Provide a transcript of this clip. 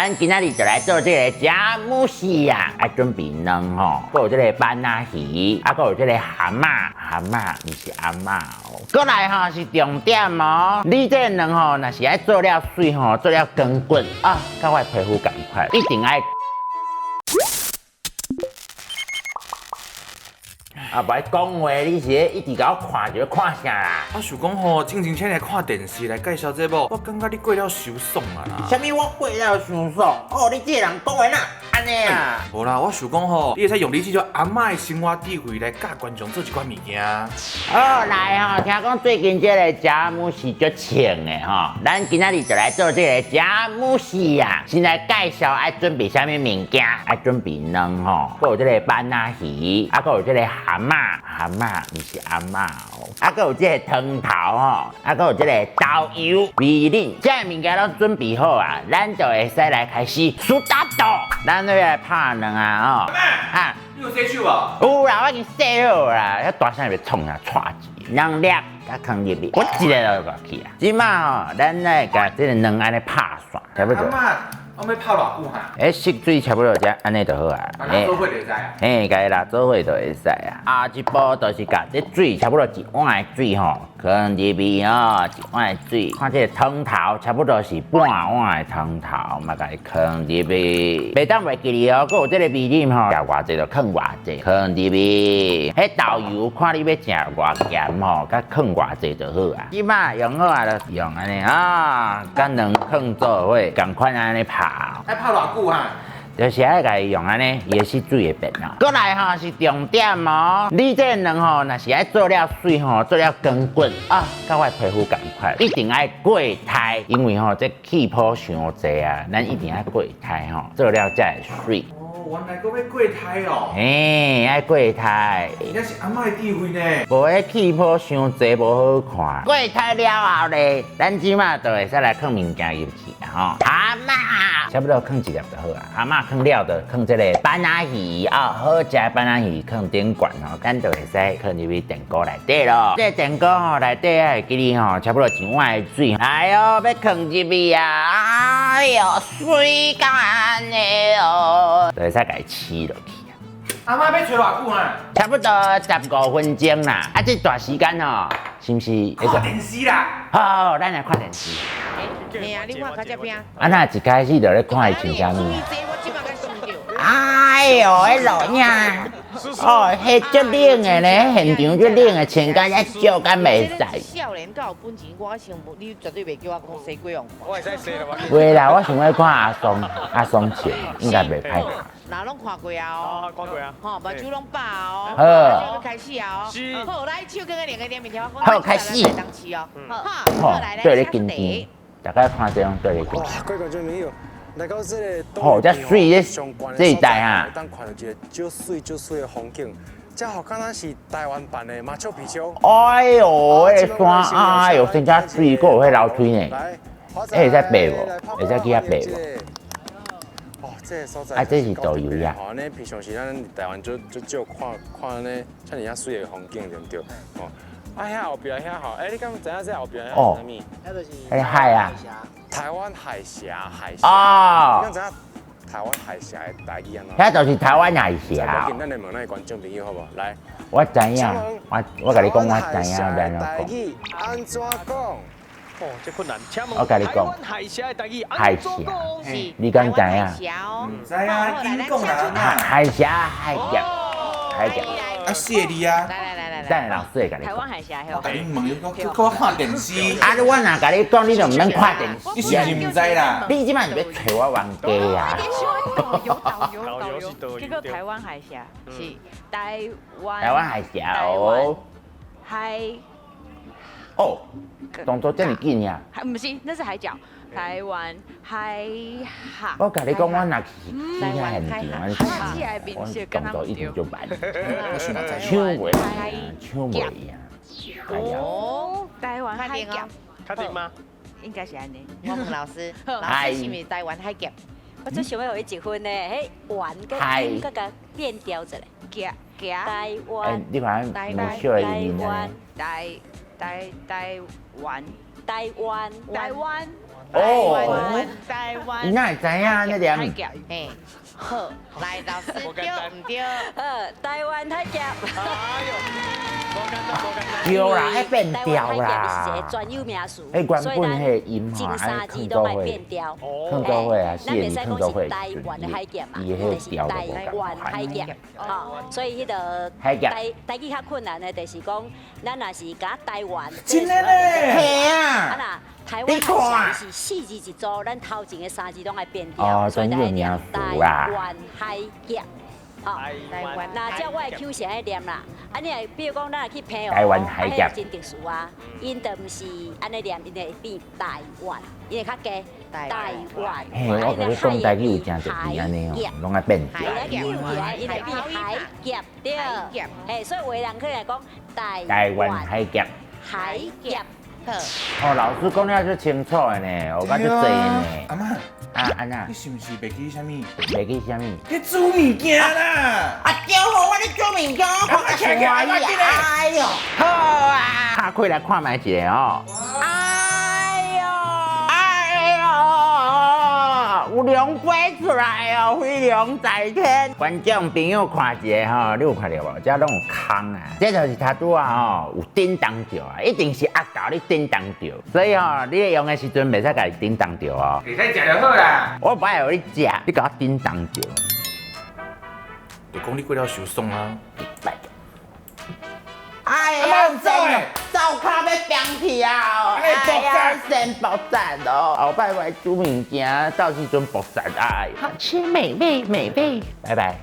咱今仔日就來做這个食姆死啊！愛準備卵吼，閣有這个板仔魚，啊，閣有這个蛤蟆，蛤蟆毋是阿嬤哦。閣來吼是重點哦，你這个卵吼，若是愛做了媠吼，做了光骨啊，佮我的皮膚仝款，一定愛。啊，無愛講話，你是咧一直共我看著，看啥啦？我想講吼，進前請你來看電視來介紹這無，我感覺你過了傷爽啊啦。啥物我過了傷爽？哦，你這个人講話哪按呢啊？無啦，我想講吼，你會使用你這種阿嬤的生活智慧來教觀眾做一寡物件。好來吼，聽講最近這个食姆是足穿的吼，咱今仔日就來做這个食姆死啊！先來介紹愛準備啥物物件，愛準備卵吼，閣有這个板仔魚，啊，閣有這个蛤蟆，蛤蟆毋是阿嬤哦，啊，閣有這个湯頭吼，啊，閣有這个豆油、味醂，這个物件攏準備好啊，咱就會使來開始スタート。咱欲來拍卵啊吼！啊，你有洗手無？有啦，我已經洗好啦，遐大聲欲創啥，掣一兩粒，共囥入去，我一个就落去啊。這馬吼，咱來共這个卵按呢拍散，差不多。阿嬤，我欲拍偌久哈？欸，色水差不多才按呢就好啊。啊，做伙就會使啊。嘿，共伊抐做伙就會使啊。啊，這步就是共這水差不多一碗的水吼，囥入去吼，一碗的水。看這个湯頭，差不多是半碗的湯頭，嘛共伊囥入去。袂當袂記哩哦，閣有這个味醂吼，食偌濟就囥偌濟，囥入去。彼豆油看你欲食偌鹹吼，佮囥偌濟就好啊。這馬用好啊，就用按呢啊，共卵囥做伙，仝款按呢拍。愛拍偌久哈？就是愛共伊用按呢，伊的色水會變啊。閣來吼是重點哦，你這个卵吼，若是愛做了媠吼，做了光骨啊，佮我的皮膚仝款，一定愛過篩，因為吼這氣泡傷濟啊，咱一定愛過篩吼，做了才會媠。哦，原來閣欲過篩哦。嘿，愛過篩。這是阿嬤的智慧呢。無彼氣泡傷濟無好看。過篩了後咧，咱這馬就會使來囥物件入去吼。蛤蟆，差不多囥一粒就好啊。蛤蟆囥了就囥這个板仔魚啊，好食的板仔魚囥頂懸吼，咱就會使囥入去電鍋內底咯。這个電鍋吼內底會記得吼，差不多一碗的水。來哦，欲囥入去啊！哎喲，水甲按呢哦，就會使共伊試落去。阿嬤欲揣偌久啊？差不多15分鐘啦。啊，這段時間吼，是毋是？看電視啦。好，咱來看電視。嘿啊，你看較這邊。啊，若一開始就咧看伊穿啥物？哎喲，彼落影，哦，彼足冷的呢，現場足冷的，穿甲遮少甲袂使。少年夠有本錢，我先無，你絕對袂叫我講西瓜王。我會使洗了嗎？袂啦，我想欲看阿桑，阿桑穿應該袂歹看。哪攏看過啊？哦，看過啊。吼，目睭攏飽哦。好。欲開始啊！哦。好，來，手舉個兩個點面條。好，開始。好，來來，對咧緊張，大家看這樣對咧緊張。各位觀眾朋友，來到這个哦，這媠這這一帶啊，當看到一个足媠足媠的風景，這好敢若是台灣版的馬丘比丘。哎喲，彼个山，哎喲，真正媠，閣有彼樓梯呢。欸，會使爬無？會使去遐爬無？哦，這个所在。啊，這是導遊啊。吼，按呢平常時咱台灣足足少看看按呢，遮爾仔媠的風景，對毋對？哦，啊，遐後壁遐吼，欸，你敢知影這後壁遐是啥物？彼海啊。台灣海峽，海峽。哦。你敢知影台灣海峽的台語按怎？遐就是台灣海峽。咱來問咱的觀眾朋友好無？來。我知影，我共你講，我知影，欲按怎台語按怎講？哦，這困難。請問我共你講，台灣海峽的台語海峽，你敢知影？毋知啊，緊講啦。海峽，海峽，海峽。啊，四个字啊。來來來來來。等下老師會共你講。台灣海峽。我共你問，你閣閣我看電視。啊，我若共你講，你就毋免看電視。你是毋是毋知啦？你這馬是欲揣我冤家啊？導遊導遊導遊，這個台灣海峽是台灣。台灣海峽哦。海。哦，動作這麼緊呀？毋是，那是海角。台灣海峽。我共你講，我若是去遐現場，我動作一定足慢。搶袂贏，搶袂贏。哦，台灣海峽。確定嗎？應該是按呢。我問老師，老師是毋是台灣海峽？我最想欲予伊一分呢，彼灣佮音閣共變調一下。夾夾。台灣。你看，無小的音呢。台台台灣，台灣，台灣，哦，台灣你哪會知影按呢念？海峽，嘿，好，來老師對毋對？好，台灣海峽。哎呦，無簡單，無簡單。對啦，愛變台灣調海峽是一個啦。專有名詞，欸原本彼個音吼前三字攏愛變調。囥做伙啊，四咱個袂使講字囥做伙是台灣的海峽嘛，伊彼個就是調台就無仝灣海峽，吼，所以彼個海峽台台語較困難的，就是講咱若是共台灣，真的咧嘿啊啊，若台灣海峽是四字一組，咱頭前的三字攏愛變調，所以專有名台詞啦灣海峽，吼。台灣。那照我的口是按呢念啦，啊你若比如講咱若去澎湖，台灣海峽啊彼真特殊啊，𪜶就毋是按呢念，𪜶會變台灣，𪜶會較低台灣。嘿，我共你講台語有誠濟字按呢哦，攏愛變調。伊咧扭起來，𪜶會變海峽對。嘿，所以有的人可能講台台灣海峽。海峽。好，哦，老師講了足清楚的呢，學甲足濟呢。阿嬤，啊，按怎你？是毋是袂記啥物？袂記啥物？你煮物件啦！啊，對吼，我咧煮物件，我看較歡喜啊！哎喲，好啊，拍開來看覓一下哦。哎喲，哎喲，有龍飛出來哦，飛龍在天。觀眾朋友看一下吼，你有看著無？這攏有空啊，這就是頭拄仔吼有叮當著啊，一定是阿猴咧叮當著，所以吼，你咧用的時陣袂使共伊叮當著哦。會使食就好啦。我不愛予你食，你共我叮當著。就講你過了傷爽啊！哎呀，走灶跤欲崩去啊！哎哎呀，先爆炸哦！後擺我煮物件，到時陣爆炸哎！好吃美味美味，拜拜。